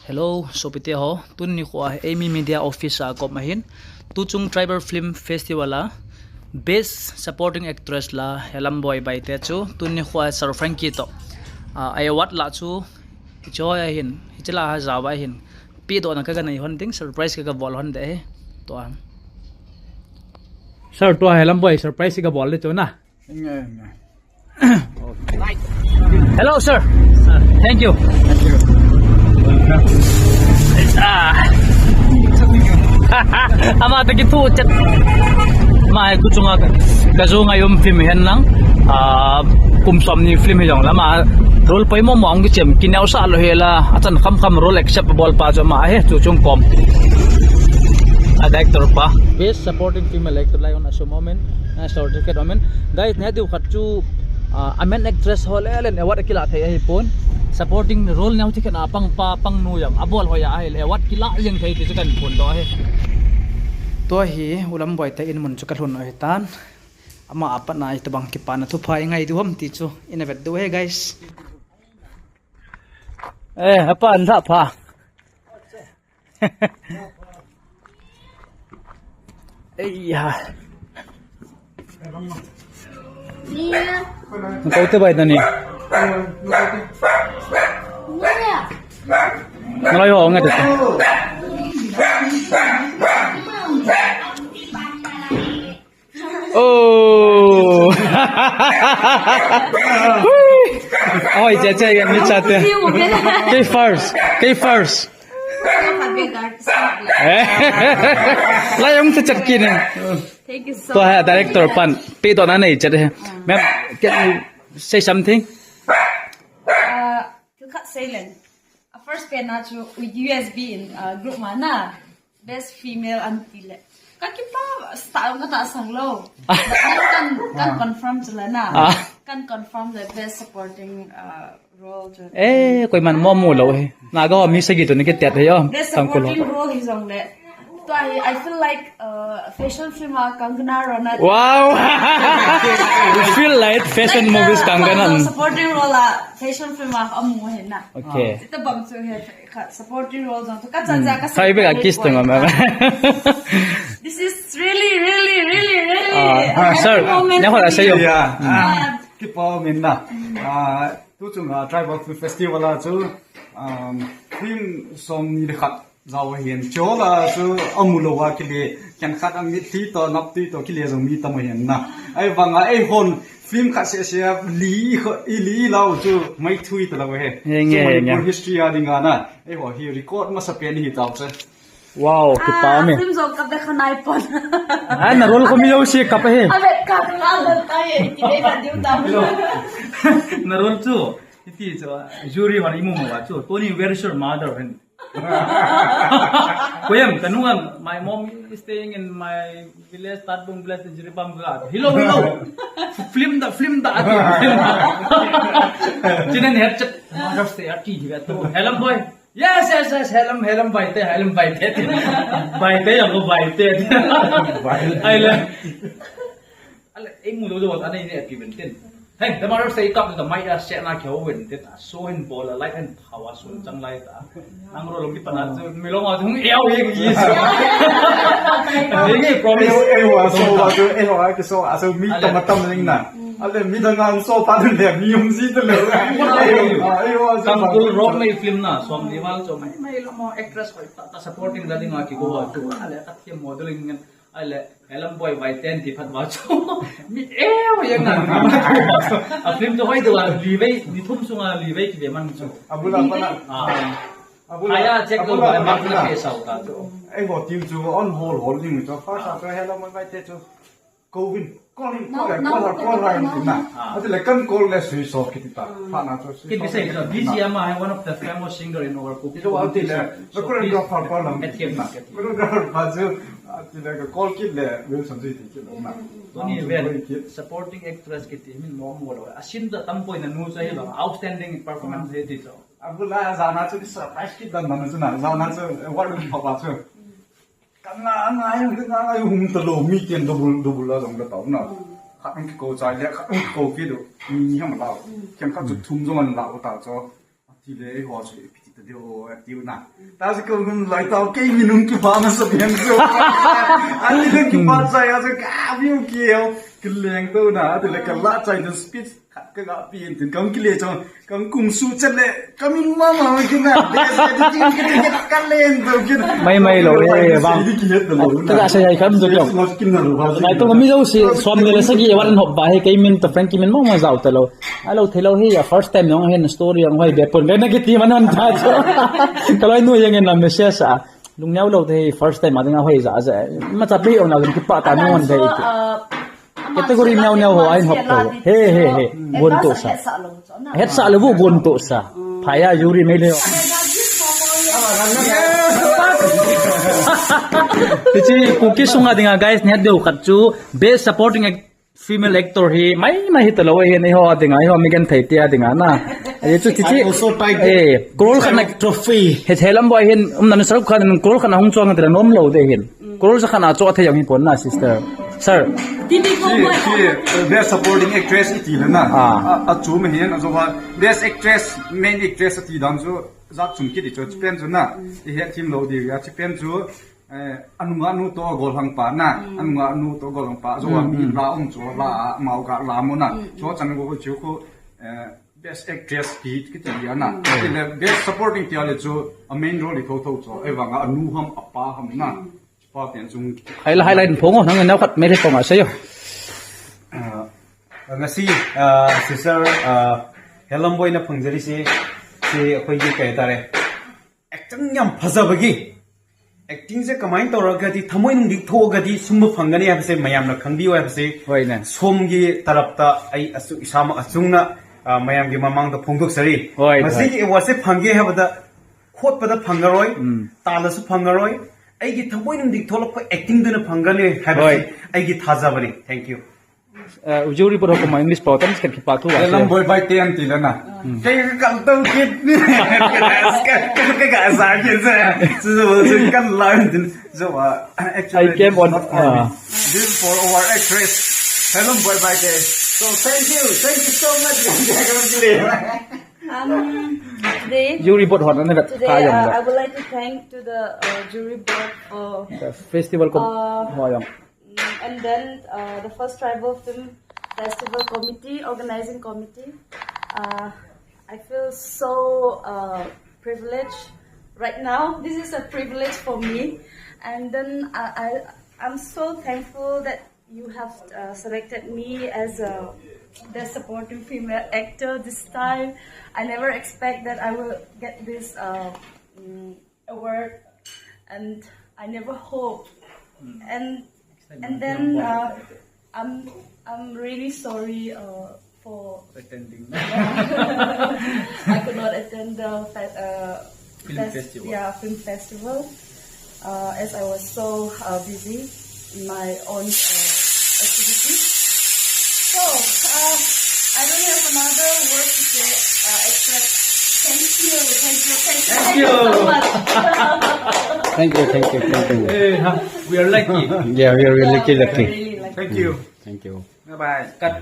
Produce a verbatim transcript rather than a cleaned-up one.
Hello, sopite ho. Tuni nikho a Amy Media Office a kom ahin. Tuchung Tribal Film Festival a Best Supporting Actress la Helam Boi Baite chu tuni nikho a Sir Frankie to, ah, award la chu hiche a hin, hiche la a jaova hin pedohna ka, ka nei hon ding, surprise ka, ka bol hon ding ahi. Tua. Sir, tua Helam Boi surprise ka bol le chu na. Nge, nge. Hello, sir. Thank you. Thank you. Ah. Ama ta kithu chet. Ama hi tuchunga ka, ka jong a um film hi hen lang. Ah, kum som ni film hi jong la ama role poimo mo ang kichem, kineo sa lo hi la. Achan kham kham role accept bol pa chu ama hi tuchung kom. A director pa. Best supporting female actor lai on a show moment. Na certificate amen. Guys, neh diu khat chu, ah, a main actress ho le len award kila thei ahi pon. Supporting role neo ti khen a pang pa, pang nu jong abol ho a ahi le award kila jeng thei ti chu kan pon doh ahi. Tua hi Ulam Boi te in mun chu ka lhun u ahi tan. Ama apat na itobang kipana thupha i ngai diu ham ti chu ina vet diu ahi, guys. Eh, apa an tha pha. Eiya. Kau te bai tani. Nalai ho ngai te. Oh. Oi, che, che, mi chate. Kei first, kei first. Eh. Lai jong che chat kit in. Thank you so much. Tua hi director pan pedohna nei chat e. Ma'am, can you say something? Uh, thil khat sei leng. A first pen na chu U S B in, uh, group ma na. Best female an ti le. Ka kipa style ka ta sang lo. Kan, kan confirm chu la na. Ah. Kan confirm the best supporting, uh, role chu. Eh, koiman mo mu lo he. Naga ho mi sagi to ni ke tet he yo. Best supporting role hi jong le. Tua hi, I feel like, uh, fashion film a Kangana Ranaut. Wow. You feel like fashion movies Kangana. Supporting role a fashion film a amu he na. Okay. Tita bang chu he. Khat supporting role jong chu ka cha cha ka. Khai be ka kiss to ngam. This is really, really, really, really a happy moment for me. Ah, sir, ne ho la sei yo. Yeah. Ah, kipa min na. Ah, tuchung a Tribal Film Festival a chu, um, film som ni le khat jao hin. Chu la chu amu lo a kile, khenkhat a mitlhi to, naptwi to kile jong mi tam ahin na. Ahivang a eihon film khat seh seh li kho, i li lo chu mai thui ta lo he. He nge, chu Manipur nge. History a ding a na. Eiho hi record masa pen hi tau che. Wow, kipa me. Ah, film jong ka be kha nai pon. Ah, na role ko mi lo si kap he. A be ka la la ta ye, ki be ka diu ta. Na role chu, iti chu, jury hon imu mo wa chu. Tony, where is your mother? Hen. Koyam, kanu am, my mom is staying in my village, Tatbung village in Jiribam ga. Hello, hello. Film da, film da, film da. Chinen head chat. Mother stay at ki higa to. Helam Boi. Yes, yes, yes, Helam, Helam Baite, Helam Baite. Baite, yang ko Baite. Ai le. Ale, ei mu lo jo, ane ne pi ben tin. Hey, the mother say kap the mic a se na kyo wen tin. So hin bol a light hin hawa sun chang lai ta. Nang role mi pana chu mi lo ma chu hung eo ye ye. Ye ye promise. Ei, ei, wa so, wa so, ei, wa so, a so mi tam tam ning na. Ale mi dang ang so pa le mi um si te le. Ei, wa so. Kam kul rom mei film na, som ni wal cho mai. Mai lo mo actress ko ta, ta supporting da ding a ki ko wa chu. Ale ta ke modeling ngan. Ale Helam Boi Baite ti phat ma chu. Mi eo yang na. A film chu hoi do a li vei, ni thum sunga li vei ki ve man chu. Abula pana. Ah. Abula, aya check lo abula ba, mak na pana. Ke sau ta chu. Ei, ho team chu on hold, hold ding chu. First a chu Helam Boi Baite chu. Kovin. Call in, call in, call in, call in, call in, na. Ah. Ati le kan call le switch off kiti ta. Pha na chu switch off. Kin bi sei lo, B G M I, one of the famous singer in our Kuki community. Ati le, so, so please, choreographer pa lang. At Kevin, at Kevin. Choreographer pa chu, ati le ka call kit le, Wilson chu ti kit lo na. Tony Ven, supporting actress kiti, min mo mo lo. A sin da tam poi na nu chu hi lo, outstanding performance hi ti chu. Abula jana chu surprise kit dan na chu na, jana chu award pa pa chu. Ka nga, nga, nga, nga, hung ta lo, mi ten double, double la jong ka tau na. Khat hung kikou chai le, khat hung kikou kit u. Ni ni ham lau. Khenkhat chu thum jong an lau ta chu. Ati le, eiho chu ipi ti ta diu, ati u na. Ta chu kou hun lai ta, kei min hung kipa masa pen chu. Ati le kipa chai a chu ka view kio. Kileng to na, ati le ka la chai na speech. Khat ka ga pi in tin kang kile chang, kang kum su chat le, ka min mama ma kin na, best editing kin na, ka len to kin. Mai mai lo, eh, bang. Ka ga sai hai kham to kyong. Ngai to mi lo si, som ni le sagi, waran hop ba, he, kei min to Frankie min mama jao ta lo. Alo thei lo, he, ya first time nong hen story ang hoi be pon, le na kiti man on ta cho. Ka loi nu yang en na message a. Lungneo lo te first time a dinga hoi ja ja. Ma cha pi ong na kipa ta nong on dei. Category neo neo ho ahin hop to. He, he, he. Gon to sa. Hetsah lou bu gon to sa. Phaya jury mei le. Tichi Kuki sunga dinga guys, ni hat deu khat chu best supporting ac-, female actor hi mai mai hi ta lo hi, ni ho dinga, hi ho mi gen thei tia dinga na. Ai chu tichi. I also tied eh, crore khat na trophy. He thelam bo hin um na Shahrukh Khan crore khat na hung chong te nom lo de hin. Crore sa khat na cho thei jong hi pon na, sister. Sir. Titi ko She, mo. She, uh, best supporting actress iti le na. Ah. A, a chu me hin a zo ha best actress, main actress ati dan chu jat chun kiti chu pen chu na. I he thim lo di ya chi pen chu, eh, anunga nu to gol hang pa na. Anunga nu to gol hang pa. Zo ha mi la um chu la mau ga la mo na. Cho chan go chu ko, eh, Best actress ki, kiti ya na. Ti le best supporting tia le chu a main role i tho tho chu. Ei vang a nu ham a pa ham na. Pa pen chung. Highlight, highlight phong nang neo khat mai le phong a sei yo. Ah, ngasi, ah, sister, ah, Helam Boy na phang jari si, si akhoi ki kai tare. Acting yam phaja bagi. Acting se kamai tawra gadi, thamoi nung dik tho gadi, sum phang gani haibse, mayamna khangdi haibse. Hoina. Somgi tarapta, ai asu isama achungna, ah, mayamgi mamangda phongdok sari. Hoi, masi hoi. Ki award se phangge haibada, khotpada phangaroi, mm, talasu phangaroi, aigi thamoi nung dik tho lok acting duna phangani haibse, hoi, aigi thajabani. Thank you. Eh, jury board ho koma English pao tam sikit kipa thu. Helam Boy bai ten ti le na. Hmm. Kei ka kal tau kit. Kei ka sa kit sa. So, so, so, kan la din. So, uh, actually, I came on, not for me. Ah. This is for our actress. Helam Boy bai ten. So, thank you. Thank you so much. Um, today, jury board ho na ne today, uh, I would like to thank to the, uh, jury board for the festival com-, uh, ho jong. Mm, and then, uh, the First Tribal Film Festival Committee, Organizing Committee. Uh, I feel so, uh, privileged right now. This is a privilege for me. And then I, I, I'm so thankful that you have, uh, selected me as a best supporting female actor this time. I never expect that I will get this, uh, mm, award, and I never hope. And, and then, uh, I'm, I'm really sorry, uh, for attending. I could not attend the fe-, uh, film fes-, festival. Yeah, film festival. Uh, as I was so, uh, busy in my own, uh, activities. So, uh, I don't have another word to say, uh, except thank you, thank you, thank you, thank you so much. Thank you, thank you, thank you. Eh, huh, we are lucky. Yeah, we are really lucky. Really lucky. Thank you. Thank you. Bye bye. Cut.